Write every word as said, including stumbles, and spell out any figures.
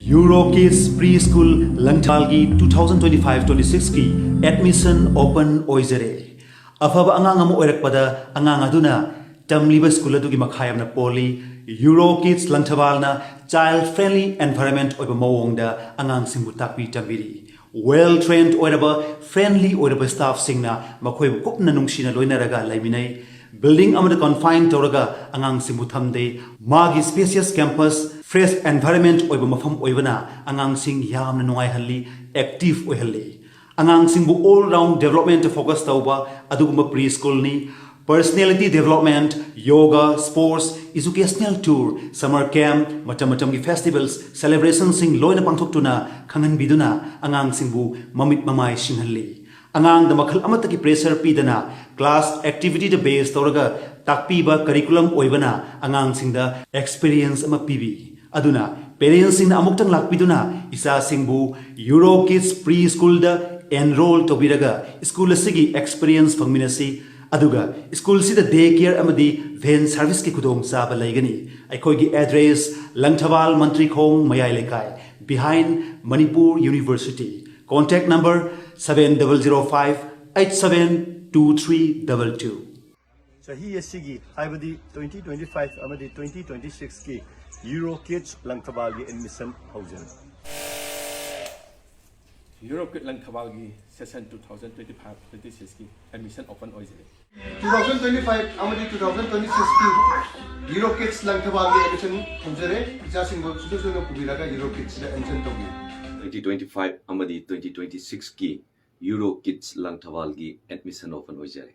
Euro Kids Preschool ꯂꯪꯊꯕꯥꯜꯒꯤ two thousand twenty five twenty six ꯀꯤ admission open ꯑꯣꯏꯖꯔꯦ꯫ ꯑꯐꯕ ꯑꯉꯥꯡ ꯑꯃ ꯑꯣꯏꯔꯛꯄꯗ ꯑꯉꯥꯡ ꯑꯗꯨꯅ ꯇꯝꯂꯤꯕ ꯁ꯭ꯀꯨꯜ ꯑꯗꯨꯒꯤ ꯃꯈꯥ ꯌꯥꯝꯅ ꯄꯣꯜꯂꯤ꯫ Euro Kids ꯂꯪꯊꯕꯥꯜꯅ child friendly environment ꯑꯣꯏꯕ ꯃꯑꯣꯡꯗ ꯑꯉꯥꯡꯁꯤꯡꯕꯨ ꯇꯥꯛꯄꯤ ꯇꯝꯕꯤꯔꯤ꯫ Well trained ꯑꯣꯏꯔꯕ, friendly ꯑꯣꯏꯔꯕ staffꯁꯤꯡꯅ ꯃꯈꯣꯏꯕꯨ ꯀꯨꯞꯅ ꯅꯨꯡꯁꯤꯅ ꯂꯣꯏꯅꯔꯒ ꯂꯩꯃꯤꯟꯅꯩ꯫ Building ꯑꯃꯗ confine ꯇꯧꯔꯒ ꯑꯉꯥꯡꯁꯤꯡꯕꯨ ꯊꯝꯗꯦ꯫ ꯃꯥꯒꯤ spacious campus, fresh environment ꯑꯣꯏꯕ ꯃꯐꯝ ꯑꯣꯏꯕꯅ ꯑꯉꯥꯡꯁꯤꯡ ꯌꯥꯝꯅ ꯅꯨꯡꯉꯥꯏꯍꯜꯂꯤ, active ꯑꯣꯏꯍꯜꯂꯤ꯫ ꯑꯉꯥꯡꯁꯤꯡꯕꯨ all round development focus ꯇꯧꯕ ꯑꯗꯨꯒꯨꯝꯕ preschoolꯅꯤ꯫ Personality development, yoga, sports, educational tour, summer camp, ꯃꯇꯝ ꯃꯇꯝꯒꯤ festivals, celebrationꯁꯤꯡ ꯂꯣꯏꯅ ꯄꯥꯡꯊꯣꯛꯇꯨꯅ ꯈꯪꯍꯟꯕꯤꯗꯨꯅ ꯑꯉꯥꯡꯁꯤꯡꯕꯨ ꯃꯃꯤꯠ ꯃꯃꯥꯏ ꯁꯤꯡꯍꯜꯂꯤ꯫ ꯑꯉꯥꯡꯗ ꯃꯈꯜ ꯑꯃꯠꯇꯒꯤ pressure ꯄꯤꯗꯅ class activityꯗ base ꯇꯧꯔꯒ ꯇꯥꯛꯄꯤꯕ curriculum ꯑꯣꯏꯕꯅ ꯑꯉꯥꯡꯁꯤꯡꯗ experience ꯑꯃ ꯄꯤꯕꯤ꯫ ꯑꯗꯨꯅ parentsꯁꯤꯡꯅ ꯑꯃꯨꯛꯇꯪ ꯂꯥꯛꯄꯤꯗꯨꯅ ꯏꯆꯥꯁꯤꯡꯕꯨ Euro Kids Preschoolꯗ enroll ꯇꯧꯕꯤꯔꯒ school ꯑꯁꯤꯒꯤ experience ꯐꯪꯃꯤꯟꯅꯁꯤ꯫ ꯑꯗꯨꯒ schoolꯁꯤꯗ day care ꯑꯃꯗꯤ van serviceꯀꯤ ꯈꯨꯗꯣꯡꯆꯥꯕ ꯂꯩꯒꯅꯤ꯫ ꯑꯩꯈꯣꯏꯒꯤ address ꯂꯪꯊꯕꯥꯜ ꯃꯟꯇ꯭ꯔꯤꯈꯣꯡ ꯃꯌꯥꯏ ꯂꯩꯀꯥꯏ, behind Manipur University꯫ Contact number seven double zero five eight seven two three double two꯫ ꯆꯍꯤ ꯑꯁꯤꯒꯤ, ꯍꯥꯏꯕꯗꯤ twenty twenty five ꯑꯃꯗꯤ twenty twenty sixꯀꯤ Euro Kids ꯂꯪꯊꯕꯥꯜꯒꯤ admission ꯍꯧꯖꯔꯦ꯫ Euro Kids ꯂꯪꯊꯕꯥꯜꯒꯤ session two thousand twenty five twenty sixꯀꯤ admission open ꯑꯣꯏꯖꯔꯦ꯫ Two thousand twenty five ꯑꯃꯗꯤ twenty twenty sixꯀꯤ Euro Kids ꯂꯪꯊꯕꯥꯜꯒꯤ admission ꯍꯧꯖꯔꯦ꯫ ꯏꯆꯥꯁꯤꯡꯕꯨ ꯁꯨꯡꯁꯣꯏ ꯁꯣꯏꯗꯅ ꯄꯨꯕꯤꯔꯒ Euro Kidsꯗ admission ꯇꯧꯕꯤꯌꯨ꯫ Twenty twenty five ꯑꯃꯗꯤ twenty twenty sixꯀꯤ Euro Kids ꯂꯪꯊꯕꯥꯜꯒꯤ admission open ꯑꯣꯏꯖꯔꯦ꯫